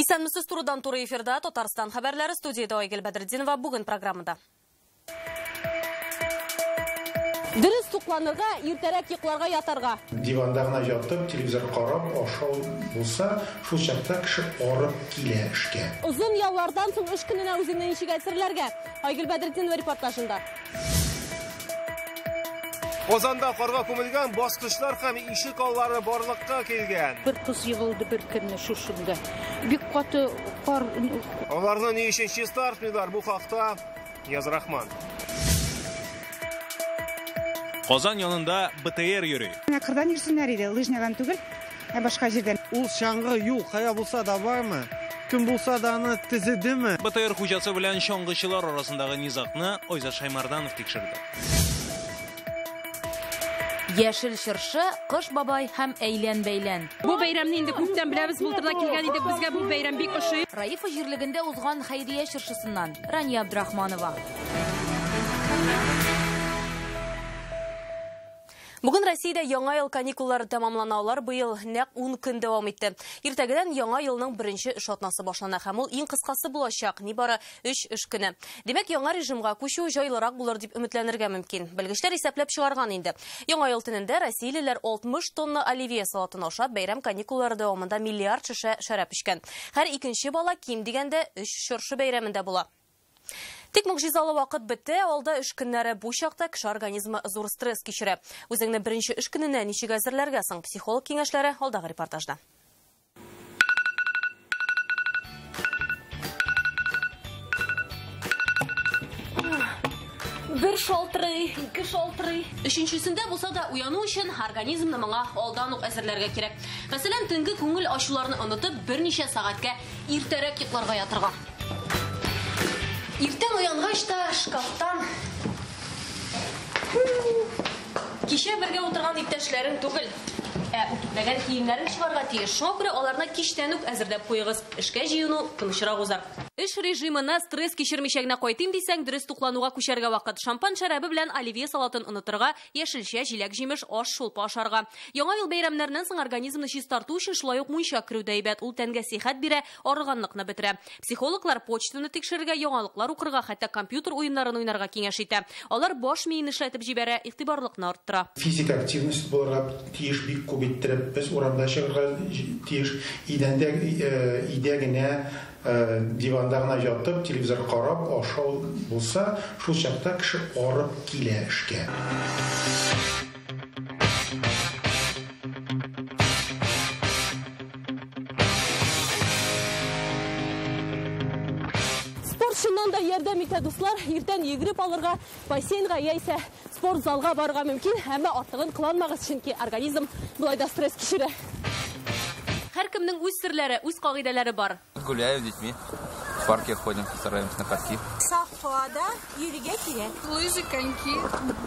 Исәнмесез, турыдан туры эфирда Татарстан хәбәрләре, студиядә Айгөл Бәдретдинова. Бүген программада. Дөрес тукланырга, иртәрәк йокларга ятарга. Диванда гына ятып, телевизор карап, ашау булса, шул чакта кеше арып килә эшкә. Озын яллардан соң эш көненә үзеңне ничек әзерләргә? Айгөл Бәдретдинова репортажында. Казанда карга күмелгән баскычлар һәм ишек аллары барлыкка килгән. Бер кыз егылды бер көнне шушында. Бик каты кар. Аларны ни өчен чистартмыйлар? Бу хакта Нияз Рахман. Казан янында БТР йөри. Менә кырдан йөрсеннәр иде, лыжнядан түгел, ә башка җирдән. Ул чаңгы юк, кая булса да бармы? Кем булса да аны төзедеме? БТР хуҗасы белән чаңгычылар арасындагы низагны Айзат Шаймарданов тикшерде. Яшел чыршы, Кыш бабай һәм әйлән-бәйлән. Бу бәйрәмне инде күптән беләбез, былтыр да килгән идек, безгә бу бәйрәм бик ошый. Раифа җирлегендә узган хәйрия чыршысыннан Рания Абдрахманова. Бүген Россиядә яңа ел каникуллары тәмамлана. Алар быел нәкъ 10 көн дәвам итте. Иртәгедән яңа елның беренче эш атнасы башлана һәм ул иң кыскасы булачак, нибары 3 эш көне. Димәк, яңа режимга күчү җайлырак булыр дип өметләнергә мөмкин. Белгечләр исәпләп чыгарган инде. Яңа ел төнендә россиялеләр 60 тонна оливье салатын ашап, бәйрәм каникуллары дәвамында миллиард шешә шәраб эчкән. Һәр икенче бала ким дигәндә 3 чыршы бәйрәмендә була. Тик могҗизалы вакыт бетте, алда эш көннәре. Бу чакта кеше организмы зур стресс кичерә. Үзеңне беренче эш көненә ничек әзерләргә соң? Психолог киңәшләре алдагы репортажда. Бер шалтырый, ике шалтырый. Өченчесендә булса да уяну өчен организмны моңа алдан ук әзерләргә кирәк. Мәсәлән, төнге күңел ачуларны онытып, берничә сәгатькә иртәрәк йокларга ятырга. Иртән уянгач та шкафтан кичә бергә утырган иптәшләрең түгел, ә үтүкләгән киемнәрен чыгарга тиеш. Шуңа күрә аларны кичтән үк әзерләп куегыз. Эшкә җыену тынычрак узар. Эш режимына стресс кичермичә генә кайтыйм дисәң, дөрес туклануга күчәргә вакыт. Шампан шәрабе белән оливье салатын онытырга, яшелчә, җиләк-җимеш, аш, шулпа ашарга. Яңа ел бәйрәмнәреннән соң организмны чистарту өчен шулай ук мунча керү дә әйбәт. Ул тәнгә сихәт бирә, арыганлыкны бетерә. Психологлар почтаны тикшерергә, яңалыклар укырга, хәтта компьютер уеннарын уйнарга киңәш итә. Алар баш миен эшләтеп җибәрә, игътибарлыкны арттыра. Физик активность булырга тиеш, бик күп иттереп без урамда чыгарга тиеш, идәндә, өйдә генә, диванда гына ятып, телевизор карап, ашау булса, шул чакта кеше арып килә эшкә. Спорт чыннан да ярдәм итә, дуслар. Иртән йөгереп алырга, бассейнга яисә спорт залга барырга мөмкин, әмма артыгын кыланмагыз, чөнки организм болай да стресс кичерә. Һәркемнең үз серләре, үз кагыйдәләре бар. Гуляю с детьми, в парке ходим, стараемся на катки. Сафада йөрергә кирәк. Лыжи, коньки,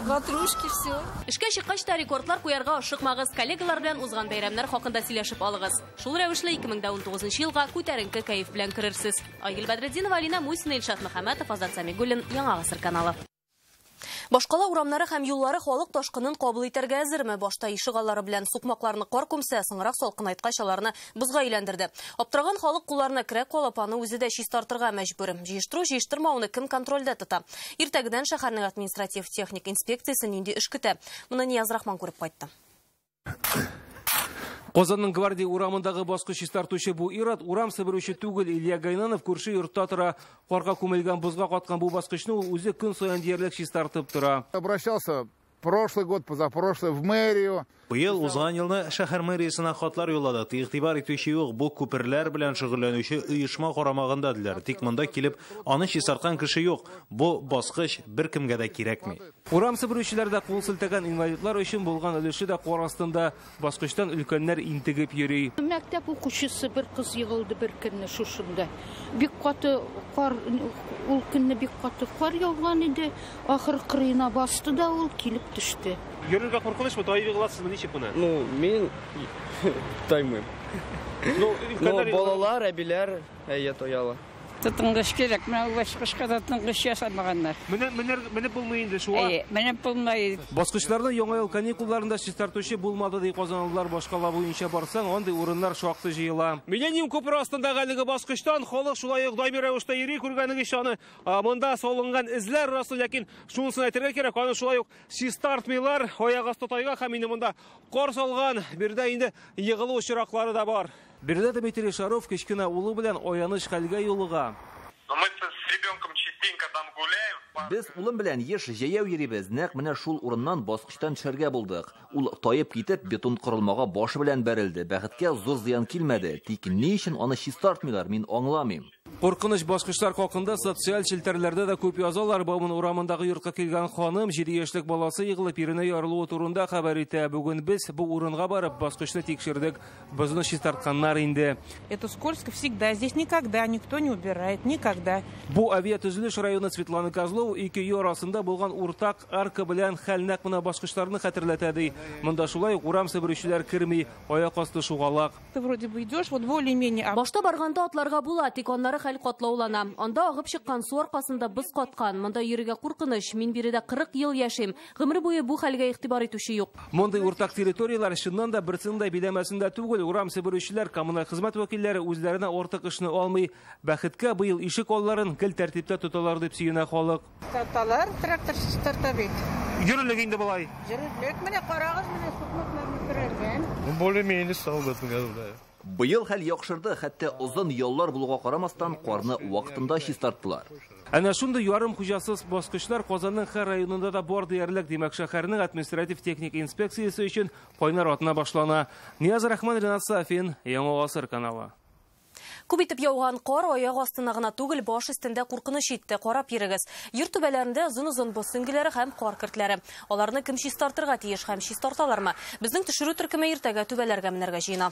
ватрушки, все. Эшкә чыккач та рекордлар куярга ашыкмагыз. Коллегалар белән узган бәйрәмнәр хакында сөйләшеп алыгыз. Шул рәвешле 2019 елга күтәренке кәеф белән керерсез. Айгөл Бәдретдинова, Алина Мусина, Илшат Мөхәммәтов, Азат Самигуллин, Яңа Гасыр каналы. Башкала урамнары һәм юллары халык ташкынын кабул итәргә әзерме? Башта ишегаллары белән сукмакларны кар күмсә, соңрак салкынайткач аларны бозга әйләндерде. Аптыраган халык кулларына керә калып, аны үзе дә чистартырга мәҗбүр. Җыештыру, җыештырмауны кем контрольдә тота? Иртәгедән шәһәрнең административ техник инспекциясе нинди эш көтә? Моны Нияз Рахман күреп кайтты. Казанның Гвардия урамындагы баскыч чистартучы бу ир-ат урам себерүче түгел. Илья Гайнанов күрше йортта тора. Карга күмелгән, бозга каткан бу баскычны ул үзе көн саен диярлек чистартып тора. Обращался прошлый год, позапрошлый в мэрию. Быел узган елны шәһәр мэриясенә хатлар юлладык. Игътибар итүче юк, бу күперләр белән шөгыльләнүче оешма карамагында диләр. Тик монда килеп аны чистарткан кеше юк. Бу баскыч беркемгә дә кирәкми. Урам себерүчеләр дә кул селтәгән, инвалидлар өчен булган өлеше дә кар астында. Баскычтан өлкәннәр интегеп йөри. Мәктәп укучысы бер кыз егылды бер көнне шушында. Бик каты кар, ул көнне бик каты кар яуган иде. Ахыр кырыена басты да ул килеп төште. Йөрергә куркынычмы? Таеп егыласызмы? Ничек моны? Ну, мин таймыйм. Ну, балалар, әбиләр, әйе, таяла. Тотынгыч кирәк. Менә ул баскычка да тотынгыч ясамаганнар. Менеп булмый инде шуңа. Әйе, менеп булмый. Баскычларны Яңа ел каникулларында чистартучы булмады, ди казанлылар. Башкала буенча барсаң, андый урыннар шактый җыела. Миллениум күпере астындагы әлеге баскычтан халык шулай ук даими рәвештә йөри, күргәнегезчә, аны монда салынган эзләр расы, ләкин шунысын әйтергә кирәк, аны шулай ук чистартмыйлар. Аяк асты тайга һәм инде монда кар салган, биредә инде егылу очраклары да бар. Биредә Дмитрий Шаров кечкенә улы белән аяныч хәлгә юлыга. Без улым белән еш җәяү йөрибез. Нәкъ менә шул урыннан баскычтан төшәргә булдык. Ул таеп китеп, бетон корылмага башы белән бәрелде. Бәхеткә зур зыян килмәде. Тик ни өчен аны чистартмыйлар, мин аңламыйм. Куркыныч баскычлар хакында социаль челтәрләрдә дә күп язалар. Бауман урамындагы йортка килгән ханым 7 яшьлек баласы егылып иренә ярылуы турында хәбәр итә. Бүген без бу урынга барып баскычны тикшердек. Бозны чистартканнар инде. Это скользко всегда. Здесь никогда никто не убирает, никогда. Бу авиатөзелеш районы Светлана Козлова ике өй арасында булган уртак арка белән хәл нәкъ менә баскычларны хәтерләтә, ди. Монда шулай ук урам себерүчеләр керми, аяк асты шугалак. Ты вроде бы идешь, вот более-менее. Башта барганда атларга була, тик аннары хәл катлаулана. Анда агып чыккан су аркасында боз каткан. Монда йөрергә куркыныч. Мин биредә 40 ел яшим. Гомер буе бу хәлгә игътибар итүче юк. Мондый уртак территорияләр чыннан да берсенең дә биләмәсендә түгел. Урам себерүчеләр, коммуналь хезмәт вәкилләре үзләренә артык эшне алмый. Бәхеткә быел ишек алларын гел тәртиптә тоталар дип сөенә халык. Тарталар, трактор чистарта бит. Йөрерлек инде болай. Йөрерлек. Менә карагыз, менә сукмакларны керергән. Более-менее стал в этом году, да. Быел хәл яхшырды, хәтта озын яллар булуга карамастан карны вакытында чистарттылар. Әнә шундый ярым хуҗасыз баскычлар Казанның һәр районында да бар диярлек. Димәк, шәһәрнең административ техник инспекциясе өчен кайнар атна башлана. Нияз Рахман, Ринат Сафин, Яңа Гасыр каналы. Күп итеп яуган кар аяк астына гына түгел, баш өстендә куркыныч итте. Карап йөрегез. Йорт түбәләрендә озын-озын боз сөңгеләре һәм кар кертләре. Аларны кем чистартырга тиеш һәм чистарталармы? Безнең төшерү төркеме иртәгә түбәләргә менәргә җыена.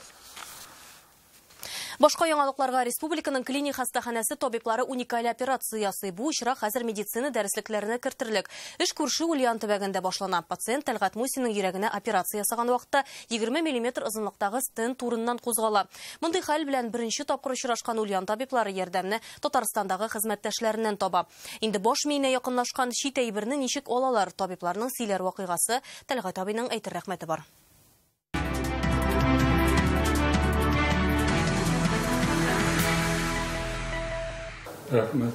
Башка яңалыкларга республиканың клиник хастаханәсе табиблары уникаль операция ясый. Бу очрак хәзер медицина дәреслекләренә кертерлек. Эш күрше Ульян төбәгендә башлана. Пациент Тәлгать Мусинның йөрәгенә операция ясаган вакытта 20 мм озынлыктагы стент урыннан кузгала. Мондый хәл белән беренче тапкыр очрашкан Ульян табиблары ярдәмне Татарстандагы хезмәттәшләреннән таба. Инде баш миенә якынлашкан чит әйберне ничек алалар? Табибларның сөйләр вакыйгасы Тәлгать абыйның әйтер рәхмәте бар. Рәхмәт.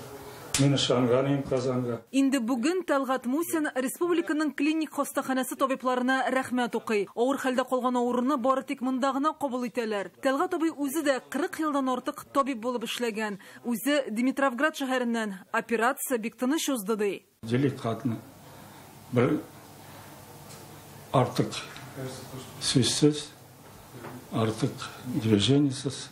Мин ышанган идем Казанга. Инде бүген Тәлгать Мусин республиканың клиник хастаханәсе табибларына рәхмәт укый. Авыр хәлдә калган авыруны бары тик монда гына кабул итәләр. Тәлгать абый үзе дә 40 елдан артык табиб булып эшләгән. Үзе Димитровград шәһәреннән. Операция бик тыныч узды, ди. Деликатно. Бер артык сүзсез, артык движениесез.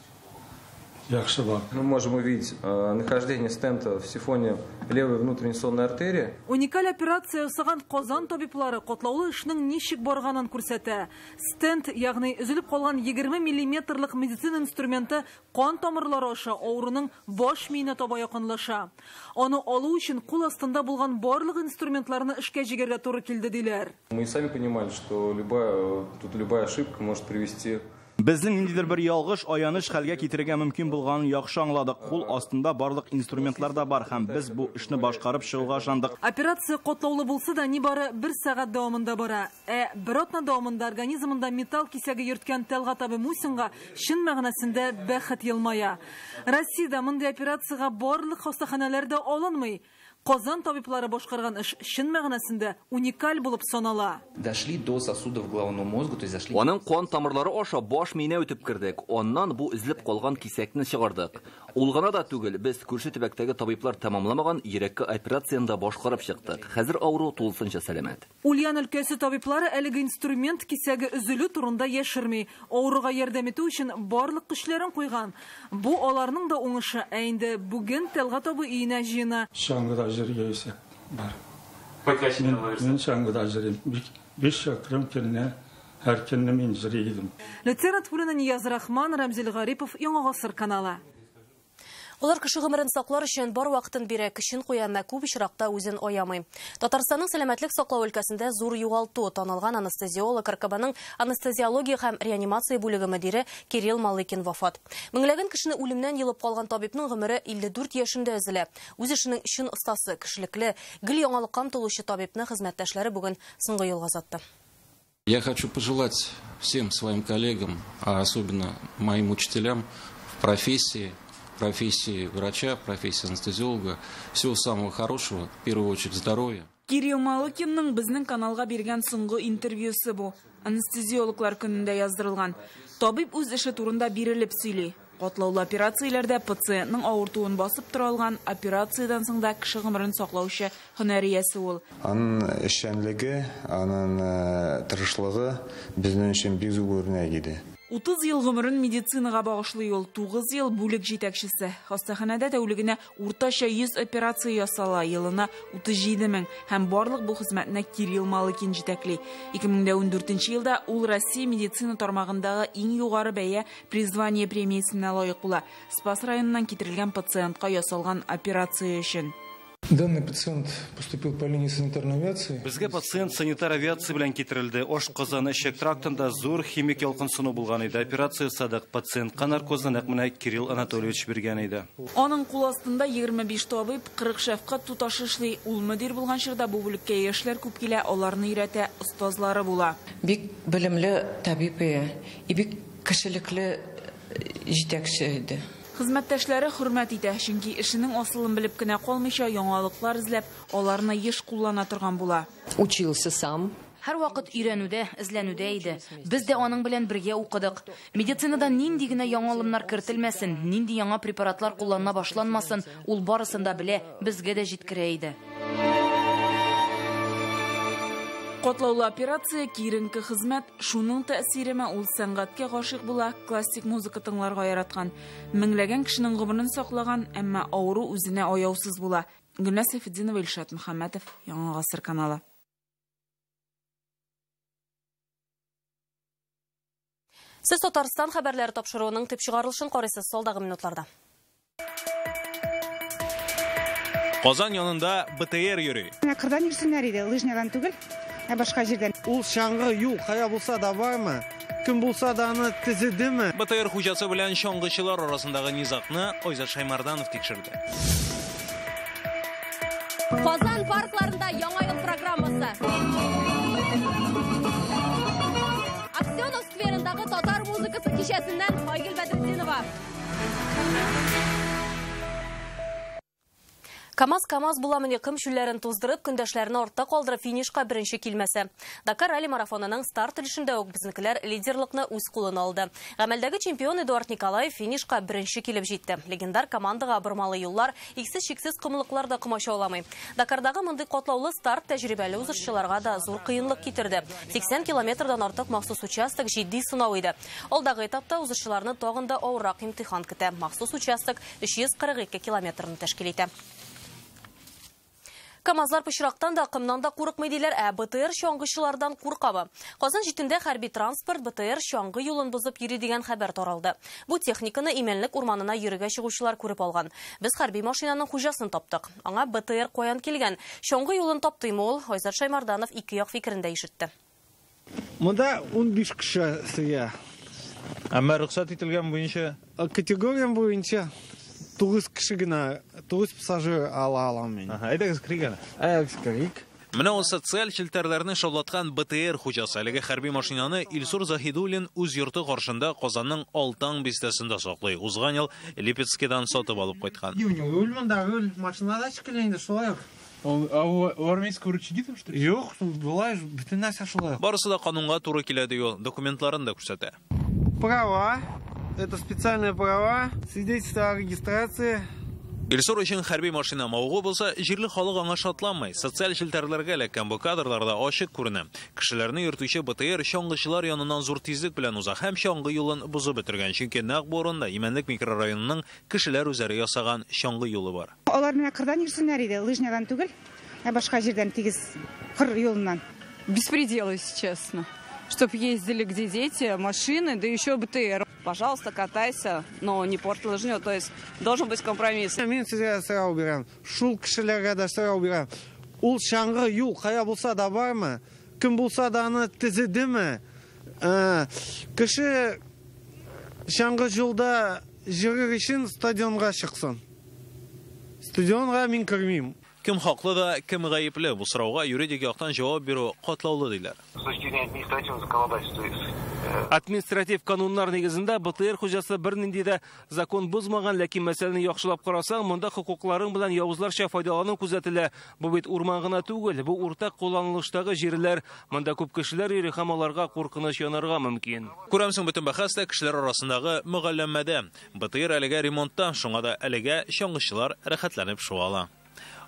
Мы можем увидеть нахождение стента в сифоне левой внутренней сонной артерии. Уникаль операция ясаган Казан табиблары катлаулы эшнең ничек барганын күрсәтә. Стент, ягъни өзелеп калган 20 миллиметрлык медицина инструменты кан тамырлары аша авыруның баш миенә таба якынлаша. Аны алу өчен кул астында булган барлык инструментларны эшкә җигәргә туры килде, диләр. Мы сами понимали, что любая ошибка может привести. Безнең ниндидер бер ялгыш аяныч хәлгә китерергә мөмкин булганын яхшы аңладык. Кул астында барлык инструментлар да бар һәм без бу эшне башкарып чыгуга ышандык. Операция катлаулы булса да, нибары бер сәгать дәвамында бара. Ә бер атна дәвамында организмында металл кисәге йөрткән Тәлгать абый Мусинга чын мәгънәсендә бәхет елмая. Россиядә мондый операциягә барлык хастаханәләр дә алынмый. Казан табиблары башкарган эш чын мәгънәсендә уникаль булып санала. Дошли до сосудов головного мозга, то есть зашли. Аның кан тамырлары аша баш миенә үтеп кердек. Аннан бу өзелеп калган кисәкне чыгардык. Ул гына да түгел, без күрше төбәктәге табиблар тәмамламаган йөрәккә операцияне дә башкарып чыктык. Хәзер авыру тулысынча сәламәт. Ульян өлкәсе табиблары әлеге инструмент кисәге өзелү турында яшерми. Авыруга ярдәм итү өчен барлык көчләрен куйган. Бу аларның да уңышы. Ә инде бүген Тәлгать абый өенә җыена. Чаңгыда йөргә исәп бар. Мин чаңгыда йөрим. 5 чакрым көненә һәр көнне мин йөри идем. Ләтсә Тулина, Нияз Рахман, Рамзил Гарипов, Яңа Гасыр каналы. Алар кеше гомерен саклар өчен бар вакытын бирә, көчен куя, әмма күп очракта үзен аямый. Татарстанның сәламәтлек саклау өлкәсендә зур югалту танылган анестезиолог, РКБның анестезиология һәм реанимация бүлеге мөдире Кирилл Малыкин вафат. Меңләгән кешене үлемнән йолып калган табибның гомере 54 яшендә өзелә. Үз эшенең чын остасы, кешелекле, гел яңалыкка омтылучы табибны хезмәттәшләре бүген соңгы юлга озатты. Я хочу пожелать всем своим коллегам, а особенно моим учителям в профессии врача, профессии анестезиолога, всего самого хорошего, в первую очередь здоровья. Кирилл Малыкинның безнең каналга биргән соңгы интервьюсы бу. Анестезиологлар көнендә яздырылган. Табиб үз эше турында бирелеп сөйли. Катлаулы операцияләрдә пациентның авыртуын басып тора алган, операциядән соң да кеше гомерен саклаучы һөнәр иясе ул. Аның эшчәнлеге, аның тырышлыгы безнең өчен бик зур үрнәк иде. 30 ел гомерен медицинага багышлый ул, 9 ел бүлек җитәкчесе. Хастаханәдә тәүлегенә уртача 100 операция ясала, елына 37 мең һәм барлык бу хезмәтне Кирилл Малыкин җитәкли. 2014 елда ул Россия медицина тармагындагы иң югары бәя призвание премиясенә лаек була. Спас районыннан китерелгән пациентка ясалган операция өчен. Данный пациент поступил по линии санитарной авиации. Безгә пациент санитар авиация белән китерелде. Ашказаны эчәк трактында зур химик ялкынсыну булган иде. Операция ясадык. Пациентка наркозны нәкъ менә Кирилл Анатольевич биргән иде. Аның кул астында 25 табиб, 40 шәфкать туташы эшли. Ул мөдир булган чорда бу бүлеккә яшьләр күп килә, аларны өйрәтә, остазлары була. Бик белемле табиб, бик кешелекле җитәкче иде. Хезмәттәшләре хөрмәт итә, чөнки эшенең асылын белеп кенә калмыйча, яңалыклар эзләп, аларны еш куллана торган була. Учился сам. Һәр вакыт өйрәнүдә, эзләнүдә иде. Без дә аның белән бергә укыдык. Медицинада нинди генә яңалымнар кертелмәсен, нинди яңа препаратлар куллана башланмасын, ул барысын да белә, безгә дә җиткерә иде. Катлаулы операция, киеренке хезмәт, шуның тәэсиреме ул сәнгатькә гашыйк була, классик музыка тыңларга яраткан. Меңләгән кешенең гомерен саклаган, әмма авыру үзенә аяусыз була. Гөлназ Сәйфетдинова, Илшат Мөхәммәтов, Яңа Гасыр каналы. Сез Татарстан хәбәрләре тапшыруының төп чыгарылышын карыйсыз алдагы минутларда. Казан янында БТР йөри. Кырдан йөрсеннәр иде, лыжнядан түгел, ә башка җирдән. Ул чаңгы юл кая булса да бармы? Кем булса да аны төзедеме? БТР хуҗасы белән чаңгычылар арасындагы низагны Айзат Шаймарданов тикшерде. Казан паркларында яңа ел программасы. Аксенов скверындагы татар музыкасы кичәсеннән Айгөл Бәдретдинова. КамАЗ буламыни кым чүлләрен туздырып, көндәшләрне артта калдырып финишка беренче килмәсә. Дакар ралли марафонының старт өлешендә үк безнекеләр лидерлыкны үз кулына алды. Гамәлдәге чемпион Эдуард Николаев финишка беренче килеп җитте. Легендар командага бормалы юллар, иксез-чиксез комлыклар да комачауламый. Дакардагы мондый катлаулы старт тәҗрибәле узышчыларга да зур кыенлык китерде. 80 километрдан артык махсус участок җитди сынау иде. Алдагы этапта узышчыларны тагын да авыррак имтихан көтә. Махсус участок 342 километрны тәшкил итә. КамАЗлар пычрактан да, кымнан да курыкмый диләр, ә БТР чаңгычылардан куркабы. Казан җитендә хәрби транспорт БТР чаңгы юлын бозып йөри дигән хәбәр таралды. Бу техниканы Имәнлек урманына йөрергә чыгучылар күреп алган. Без хәрби машинаның хуҗасын таптык. Аңа БТР каян килгән? Чаңгы юлын таптымы ул? Айзат Шаймарданов ике як фикерен дә ишетте. Монда 15 кеше сыя. Әмма рөхсәт ителгән буенча категория буенча 9 кеше генә, 9 пассажир ала алам мин. Әйдәгез керик әле. Әйдәгез керик. Менә ул социаль челтәрләрне шаулаткан БТР хуҗасы. Әлеге хәрби машинаны Илсур Заһидуллин үз йорты каршында Казанның Алтан бистәсендә саклый. Узган ел Липецкидан сатып алып кайткан. Руль монда, руль машинада шикелле инде шулай ук. А у армейского рычаги там, что ли? Юк, болай бөтен нәрсә шулай. Барысы да канунга туры килә ди ул, документларын да күрсәтә. Права. Это специальные права, свидетельство о регистрации. Илсур өчен хәрби машина мавыгу булса, җирле халык аңа шатланмый. Социаль челтәрләргә эләккән бу кадрларда ачык күренә. Кешеләрне йөртүче БТР чаңгычылар яныннан зур тизлек белән уза һәм чаңгы юлын бозып бетергән. Чөнки нәкъ бу урында Имәнлек микрорайонының кешеләр үзләре ясаган чаңгы юлы бар. Алар менә кырдан йөрсеннәр иде, лыжнядан түгел, ә башка җирдән тигез кыр юлыннан. Беспредел, если честно. Чтоб ездили где дети, машины, да еще БТР. Пожалуйста, катайся, но не порти лыжню. То есть должен быть компромисс. Мин сезгә сорау бирәм. Шул кешеләргә дә сорау бирәм. Ул чаңгы юл кая булса да бармы? Кем булса да аны төзедеме? Кеше чаңгы юлда йөрер өчен стадионга чыксын. Стадионга мин кермим. Кем хаклы да, кем гаепле? Бу сорауга юридик яктан җавап бирү катлаулы диләр. С точки зрения административного законодательства. Административ кануннар нигезендә БТР хуҗасы бернинди дә закон бозмаган, ләкин мәсьәләне яхшылап карасаң, монда хокукларың белән явызларча файдалану күзәтелә. Бу бит урман гына түгел, бу уртак кулланылыштагы җирләр. Монда күп кешеләр йөри һәм аларга куркыныч янарга мөмкин. Күрәмсең, бөтен бәхәс тә кешеләр арасындагы мөгалләмәдә. БТР әлегә ремонтта, шуңа да әлегә чаңгычылар рәхәтләнеп шуа ала.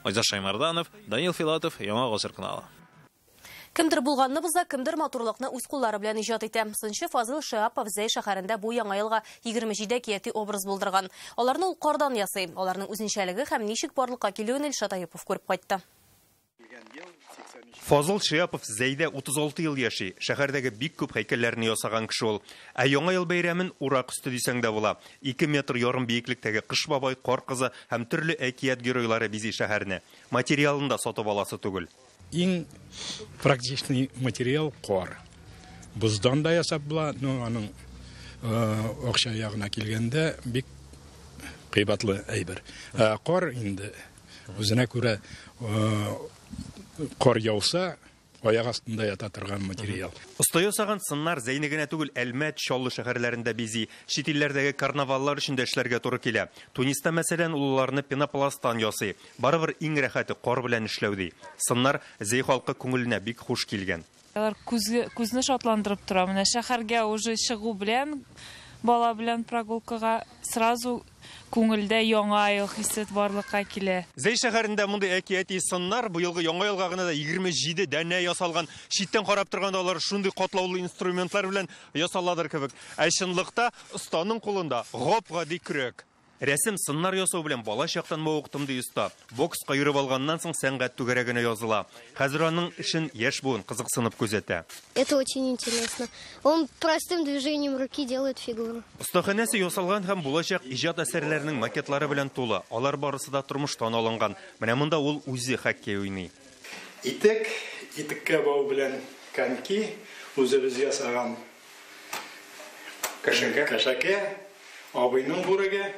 Айзат Шаймарданов, Данил Филатов, Яңа Гасыр каналы. Кемдер булганны боза, кемдер матурлыкны үз куллары белән иҗат итә. Сынчы Фазыл Шиапов Зәй шәһәрендә бу яңа елга 27 әкияти образ булдырган. Аларны ул кардан ясый. Аларның үзенчәлеге һәм ничек барлыкка килүен Илшат Аюпов күреп кайтты. Фазыл Шиапов Зәйдә 36 ел яши. Шәһәрдәге бик күп һәйкәлләрне ясаган кеше ул. Ә яңа ел бәйрәмен урак өсте дисәң дә була. 2,5 метр биеклектәге Кыш бабай, Кар кызы һәм төрле әкият геройлары бизи шәһәрне. Материалын да сатып аласы түгел. Иң практичный материал кар. Боздан да ясап була, но аның акча ягына килгәндә бик кыйбатлы әйбер. Кар инде үзенә күрә кар яуса, аяк астында ята торган материал. Оста ясаган сыннар Зәйне генә түгел, Әлмәт, Чаллы шәһәрләрендә бизи. Чит илләрдәге карнаваллар өчен дә эшләргә туры килә. Туниста, мәсәлән, улларны пенопласттан ясый. Барыбер иң рәхәте кар белән эшләү ди. Сыннар Зәй халкы күңеленә бик хуш килгән. Алар күзне шатландырып тора. Менә шәһәргә уже чыгу белән, бала белән прогулкага сразу күңелдә яңа ел хисе барлыкка килә. Зәй шәһәрендә мондый әкияти сыннар быелгы яңа елга гына да 27 данә ясалган. Читтән карап торганда алар шундый катлаулы инструментлар белән ясаладыр кебек. Ә чынлыкта останың кулында гап-гади көрәк. Рәсем сыннар ясау белән бала чактан мавыктым ди оста. Бокска йөреп алганнан соң сәнгать түгәрәгенә языла. Хәзер аның эшен яшь буын кызыксынып күзәтә. Это очень интересно. Он простым движением руки делает фигуру. Остаханәсе ясалган һәм булачак иҗат әсәрләренең макетлары белән тулы. Алар барысы да тормыштан алынган. Менә монда ул үзе хоккей уйный. Итек, итеккә бау белән коньки, үзебез ясаган кәшәкә, абыйның бүреге.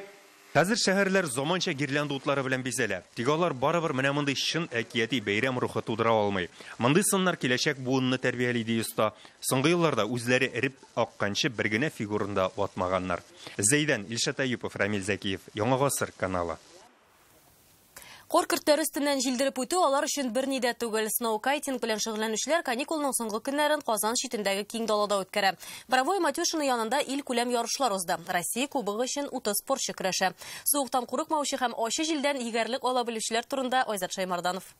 Хәзер шәһәрләр заманча гирлянда утлары белән бизәлә. Тик алар барыбер менә мондый чын әкияти бәйрәм рухы тудыра алмый. Мондый сыннар киләчәк буынны тәрбияли ди оста. Соңгы елларда үзләре эреп акканчы бер генә фигурын да ватмаганнар. Зәйдән Илшат Әюпов, Рамил Зәкиев, Яңа Гасыр каналы. Кар көртләре өстеннән җилдереп үтү алар өчен берни дә түгел. Сноукайтинг белән шөгыльләнүчеләр каникулның соңгы көннәрен Казан читендәге киң далада үткәрә. Боровое Матюшино янында ил күләм ярышлар узды. Россия кубогы өчен 30 спортчы көрәшә. Суыктан курыкмаучы һәм ачы җилдән егәрлек ала белүчеләр турында Айзат Шаймарданов.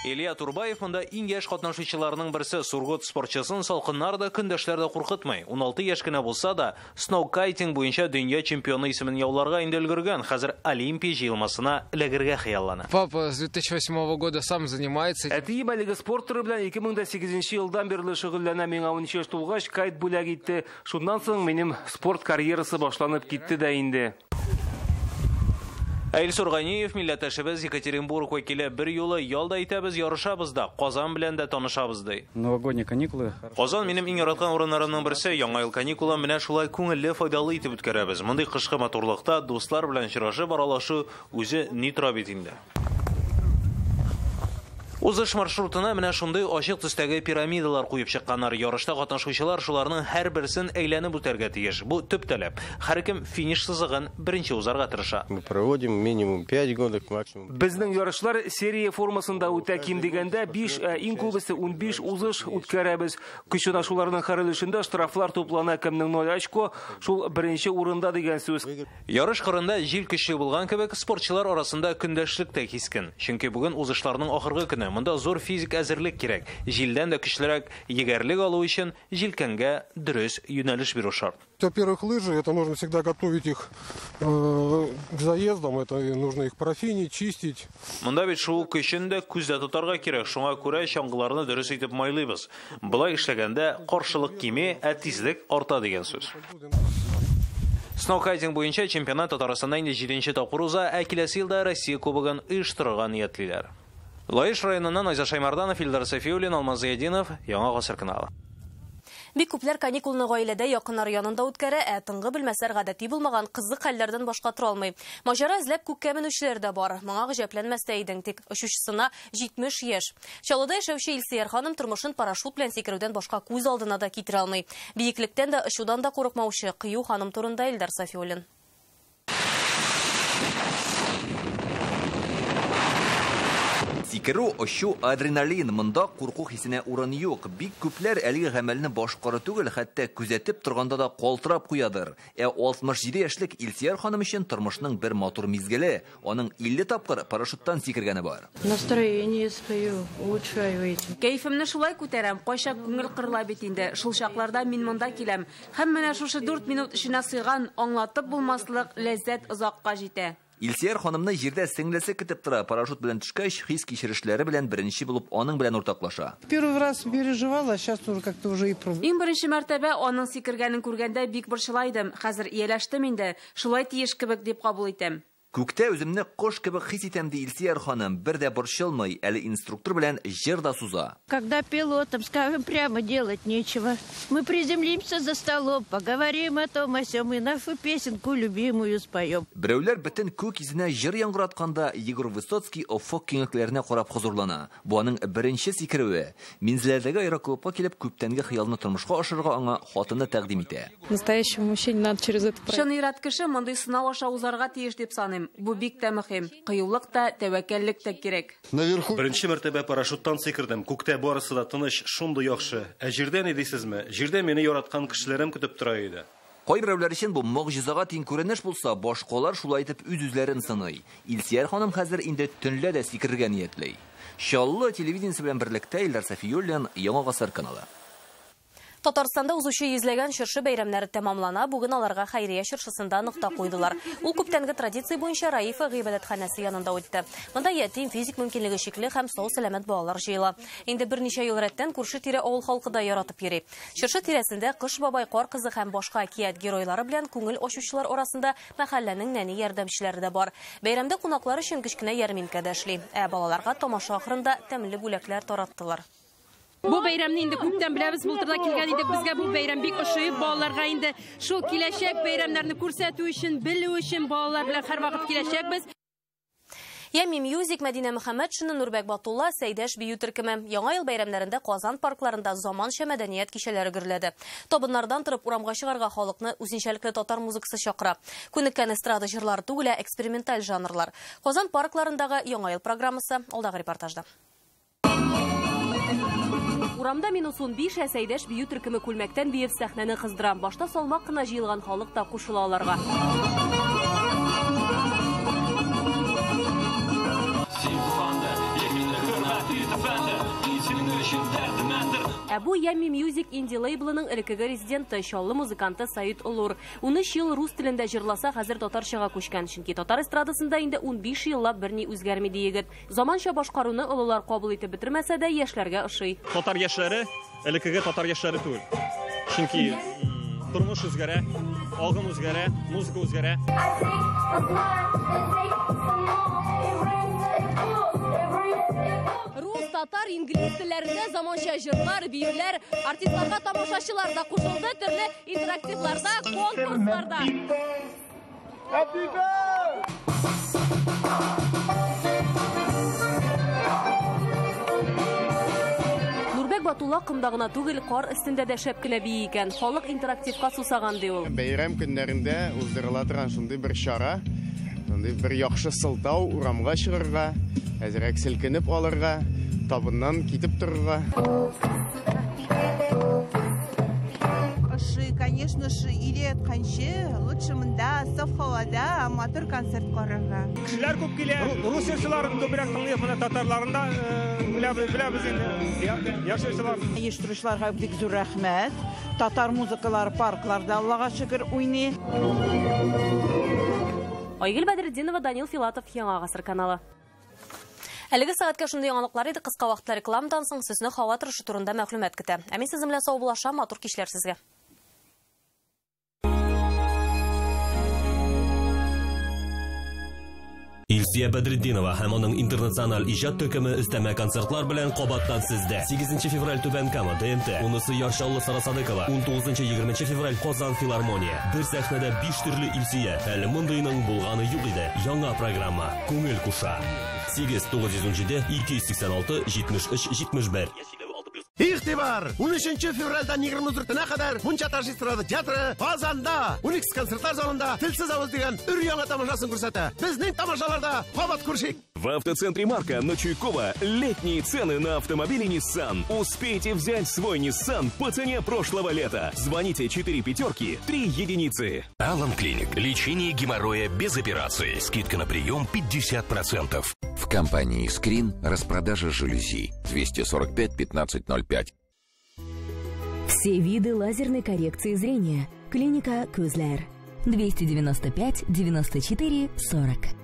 Илья Турбаев монда иң яшь катнашучыларның берсе. Сургут спортчысын салкыннар да, көндәшләр дә куркытмый. 16 яшь кенә булса да, сноукайтинг буенча дөнья чемпионы исемен яуларга инде өлгергән. Хәзер Олимпия җыелмасына эләгергә хыяллана. Папа с 2008 года сам занимается. Әтием әлеге спорт төре белән 2008 елдан бирле шөгыльләнә. Миңа 13 яшь тулгач кайт бүләк итте. Шуннан соң минем спорт карьерасы башланып китте дә инде. Илсур Ганиев, милләттәшебез Екатеринбург вәкиле, бер юлы ял да итәбез, ярышабыз да, Казан белән дә танышабыз ди. Новогодние каникулы. Казан минем иң яраткан урыннарымның берсе. Яңа ел каникулын менә шулай күңелле, файдалы итеп үткәрәбез. Мондый кышкы матурлыкта дуслар белән очрашып аралашу үзе ни тора бит инде. Узыш маршрутына менә шундый ачык төстәге пирамидалар куеп чыкканнар. Ярышта катнашучылар шуларның һәрберсен әйләнеп үтәргә тиеш. Бу төп таләп. Һәркем финиш сызыгын беренче узарга тырыша. Мы проводим минимум 5 гонок, максимум. Безнең ярышлар серия формасында үтә. Ким дигәндә 5, ә иң күбесе 15 узыш үткәрәбез. Көч сынашуларның һәр өлешендә штрафлар туплана. Кемнең 0 очко, шул беренче урында дигән сүз. Ярыш кырында җил көчле булган кебек, спортчылар арасында көндәшлек тә кискен. Чөнки бүген узышларның ахыргы көне. булмый. Монда зур физик әзерлек кирәк. Җилдән дә көчлерәк егәрлек алу өчен җилкәнгә дөрес юнәлеш бирү шарт. Во-первых, лыжи, это нужно всегда готовить их к заездам, это нужно их парафинить, чистить. Монда бит шуу көчен дә күздә тотарга кирәк, шуңа күрә чаңгыларны дөрес итеп майлыйбыз. Болай эшләгәндә каршылык кими, ә тизлек арта дигән сүз. Сноукайтинг буенча чемпионат Татарстанда инде 7нче тапкыр уза, ә киләсе елда Россия кубогын оештырырга ниятлиләр. Лаеш районыннан Айза Шаймарданов, Илдар Сафиуллин, Алмаз Зыятдинов, Яңа Гасыр каналы. Бик күпләр каникулны гаиләдә якыннар янында үткәрә, ә тынгы белмәсләр гадәти булмаган кызык хәлләрдән башка тора алмый. Маҗара эзләп күккә менүчеләр дә бар. Моңа гаҗәпләнмәс тә идең, тик очучысына 70 яшь. Чаллыда яшәүче Илсөяр ханым тормышын парашют белән сикерүдән башка күз алдына да китерә алмый. Биеклектән дә, очудан да курыкмаучы кыю ханым турында Илдар Сафиуллин. Сикерү, очу, адреналин. Монда курку хисенә урын юк. Бик күпләр әлеге гамәлне башкару түгел, хәтта күзәтеп торганда да калтырап куядыр. Ә 67 яшьлек Илсөяр ханым өчен тормышның бер матур мизгеле. Аның 50 тапкыр парашюттан сикергәне бар. Настроение свое улучшаю этим. Кәефемне шулай күтәрәм, кайчак күңел кырыла бит инде. Шул чакларда мин монда киләм. Һәм менә шушы 4 минут эченә сыйган, аңлатып булмаслык ләззәт озакка җитә. Илсөяр ханымны җирдә сеңлесе көтеп тора. Парашют белән төшкәч, хис кичерешләре белән беренче булып аның белән уртаклаша. Первый раз переживала, сейчас уже как-то уже и пробую. Иң беренче мәртәбә аның сикергәнен күргәндә бик борчыла идем. Хәзер ияләштем инде. Шулай тиеш кебек дип кабул итәм. Күктә үземне кош кебек хис итәм, ди Илсөяр ханым. Бер дә борчылмый, әле инструктор белән җыр да суза. Когда пилотам скажем прямо, делать нечего. Мы приземлимся за столом, поговорим о том, о сём и нашу песенку любимую споем. Берәүләр бөтен күк йөзенә җыр яңгыратканда, Егор Высоцкий офык киңлекләренә карап хозурлана. Бу аның беренче сикерүе. Минзәләдәге аэроклубка килеп, күптәнге хыялны тормышка ашырырга аңа хатыны тәкъдим итә. Настоящему мужчине надо через это пройти. Чын ир-ат кеше мондый сынау аша узарга тиеш дип саныйм. Бу бик тә мөһим. Кыюлык та, тәвәккәллек тә кирәк. Беренче мәртәбә парашюттан сикердем. Күктә барысы да тыныч, шундый яхшы. Ә җирдә ни дисезме? Җирдә мине яраткан кешеләрем көтеп тора иде. Кайберәүләр өчен бу могҗизага тиң күренеш булса, башкалар шулай итеп үз-үзләрен сыный. Илсөяр ханым хәзер инде төнлә дә сикерергә ниятли. Чаллы телевидениесе белән берлектә Илдар Сафиуллин, Яңа Гасыр каналы. Татарстанда узучы йөзләгән чыршы бәйрәмнәре тәмамлана. Бүген аларга хәйрия чыршысында нокта куйдылар. Ул күптәнге традиция буенча Раифа гыйбадәтханәсе янында үтте. Монда ятим, физик мөмкинлеге чикле һәм сау сәламәт балалар җыела. Инде берничә ел рәттән күрше тирә авыл халкы да яратып йөри. Чыршы тирәсендә Кыш бабай, Кар кызы һәм башка әкият геройлары белән күңел ачучылар арасында мәхәлләнең нәни ярдәмчеләре дә бар. Бәйрәмдә кунаклар өчен кечкенә ярминкә дә эшли. Ә балаларга тамаша ахырында тәмле бүләкләр тараттылар. Бу бәйрәмне инде күптән беләбез, былтыр да килгән идек. Безгә бу бәйрәм бик ошый. Балаларга инде шул киләчәк бәйрәмнәрне күрсәтү өчен, белү өчен балалар белән һәрвакыт киләчәкбез. Ями Мьюзик, Мәдинә Мөхәммәтшина, Нурбәк Батулла, Сәйдәш бию төркеме. Яңа ел бәйрәмнәрендә Казан паркларында заманча мәдәният кичәләре гөрләде. Табыннардан торып урамга чыгарга халыкны үзенчәлекле татар музыкасы чакыра. Күнеккән эстрада җырлары түгел, ә эксперименталь жанрлар. Казан паркларындагы Яңа ел программасы алдагы репортажда. Урамда -15, ә Сәйдәш бию төркеме күлмәктән биеп сәхнәне кыздыра. Башта салмак кына җыелган халык та кушыла аларга. Ә бу Ями Мьюзик инди лейблының элеккеге резиденты, Чаллы музыканты Саид Олур. 13 ел рус телендә җырласа, хәзер татарчага күчкән. Чөнки татар эстрадасында инде 15 еллап берни үзгәрми ди егет. Заманча башкаруны олылар кабул итеп бетермәсә дә, яшьләргә ошый. Татар яшьләре элеккеге татар яшьләре түгел. Чөнки тормыш үзгәрә, агым үзгәрә, музыка үзгәрә. Рус, татар, инглиз телләрендә заманча җырлар, биюләр, артистларга тамашачылар да кушылды, төрле интерактивларда, конкурсларда. Happy birthday! Нурбәк Батулла комда гына түгел, кар өстендә дә шәп кенә бии икән. Халык интерактивка сусаган ди ул. Бәйрәм көннәрендә уздырыла торган шундый бер чара, шундый бер яхшы сылтау урамга чыгарга, әзрәк селкенеп алырга, табыннан китеп торырга. Ошый, конечно, ошый. Өйдә ятканчы, лучше монда, саф һавада матур концерт карарга. Кешеләр күп килә. Рус җырчыларын күбрәк тыңлыйк, менә татарларын да беләбез инде. Яхшы җырчылар. Оештыручыларга бик зур рәхмәт. Татар музыкалары паркларда, Аллага шөкер, уйный. Айгөл Бәдретдинова, Данил Филатов, Яңа Гасыр каналы. Әлеге сәгатькә шундый яңалыклар иде. Кыска вакытлы рекламадан соң сезне һава торышы турында мәгълүмат көтә. Ә мин сезнең белән саубуллашам, матур кичләр сезгә. Илсөя Бәдретдинова һәм аның интернациональ иҗат төркеме өстәмә концертлар белән кабаттан сездә. 8 февраль Түбән Кама, ДМТ, 10-сы Яр Чаллы Сара Садыкова, 19-20 февраль Казан филармония. Бер сәхнәдә 5 төрле Илсөя. Әле мондыйның булганы юк иде. Яңа программа. Күңел куша. 8 917 286 73 71. Игътибар! 13 февральдән 24-нә кадәр Мунча эстрада театры Казанда Уникс концертлар залында Телсез авыз дигән өр-яңа тамашасын күрсәтә. Безнең тамашаларда кабат күрешик. В автоцентре Марка на Чуйкова летние цены на автомобили Nissan. Успейте взять свой Nissan по цене прошлого лета. Звоните 4 пятерки 3 единицы. Алан Клиник. Лечение геморроя без операции. Скидка на прием 50%. В компании Скрин распродажа жалюзи 245 1505. Все виды лазерной коррекции зрения. Клиника Кузлер. 295 94 40.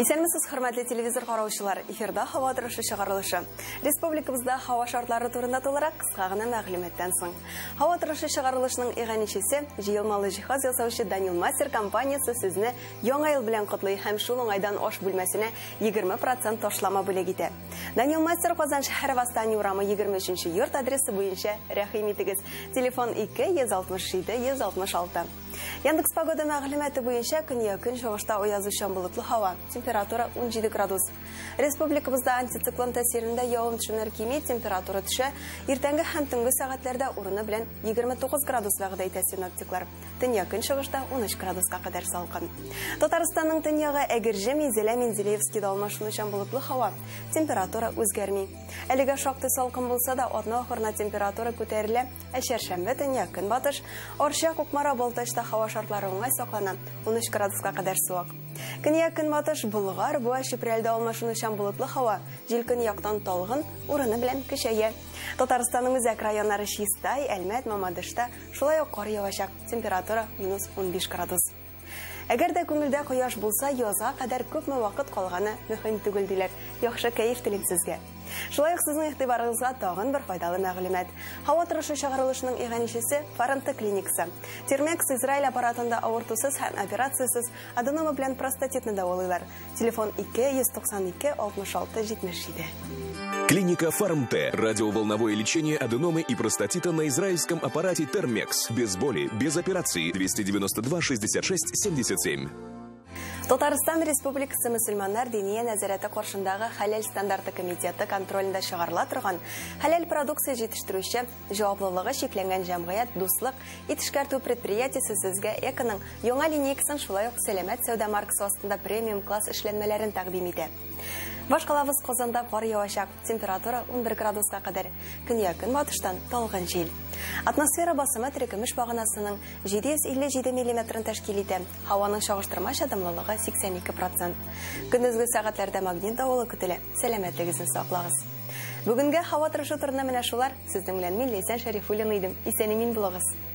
Исәнмесез, хөрмәтле телевизор караучылар. Эфирда һава торышы чыгарылышы. Республикабызда һава шартлары турында тулырак кыска гына мәгълүматтан соң. Һава торышы чыгарылышының иганәчесе җыелмалы җиһаз ясаучы Данил Мастер компаниясе сезне яңа ел белән котлый һәм шул уңайдан аш бүлмәсенә 20% ташлама бүләк итә. Данил Мастер Казан шәһәре Восстание урамы 23 йорт адресы буенча рәхим итегез. Телефон 2 167 166. Яндекс погода мәгълүматы буенча көньяк-көнчыгышта аязучан болытлы һава. Температура 17 градус. Республикабызда антициклон тәэсирендә явым-төшемнәр кими, температура төшә. Иртәнге һәм төнге сәгатьләрдә урыны белән 29 градус вәгъдә итә синоптиклар. Төньяк-көнчыгышта 13 градуска кадәр салкын. Татарстанның төньягы Әгерҗе, Минзәлә, Менделеевскийда алмашынучан болытлы һава. Температура үзгәрми. Әлегә шактый салкын булса да, атна ахырына температура күтәрелә. Ә чәршәмбе төньяк-көнбатыш, Арча, Кукмара, Балтачта һава шартлары уңай саклана. 13 градуска кадәр суык. Көньяк-көнбатыш, Болгар, Буа, Чүпрәлдә алмашынучан болытлы һава. Җил көньяктан талгын, урыны белән көчәя. Татарстанның үзәк районнары Чистай, Әлмәт, Мамадышта шулай ук кар явачак. Температура минус 15 градус. Әгәр дә күңелдә кояш булса, язга кадәр күпме вакыт калганы мөһим түгел диләр. Яхшы кәеф телим сезгә. Шулай ук сезнең игътибарыгызга тагын бер файдалы мәгълүмат. Һава торышы чыгарылышының иганәчесе Фаранте клиникасы. Термекс Израиль аппаратында авыртусыз һәм операциясез аденома белән простатитны дәвалыйлар. Телефон 2 192 66 77. Клиника Фармте. Радиоволновое лечение аденомы и простатита на израильском аппарате Термекс. Без боли, без операции. 292 66 77. Татарстан Республикасы мөселманнар диния нәзарәте каршындагы Хәләл стандарты комитеты контролендә чыгарыла торган хәләл продукция җитештерүче җаваплылыгы чикләнгән җәмгыять Дуслык ит эшкәртү предприятиесе сезгә эконың яңа линейкасын шулай ук сәламәт сәүдә маркасы астында премиум класс эшләнмәләрен тәкъдим итә. Башкалабыз Казанда кар явачак. Температура 11 градуска кадәр. Көньяк-көнбатыштан талгын җил. Атмосфера басымы терекөмеш баганасының 757 миллиметрын тәшкил итә. Һаваның чагыштырмача дымлылыгы 82%. Көндезге сәгатьләрдә магнит давылы көтелә. Сәламәтлегегезне саклагыз. Бүгенге һава торышы турында менә шулар. Сезнең белән мин Ләйсән Шәрифуллина идем. Исән-имин булыгыз.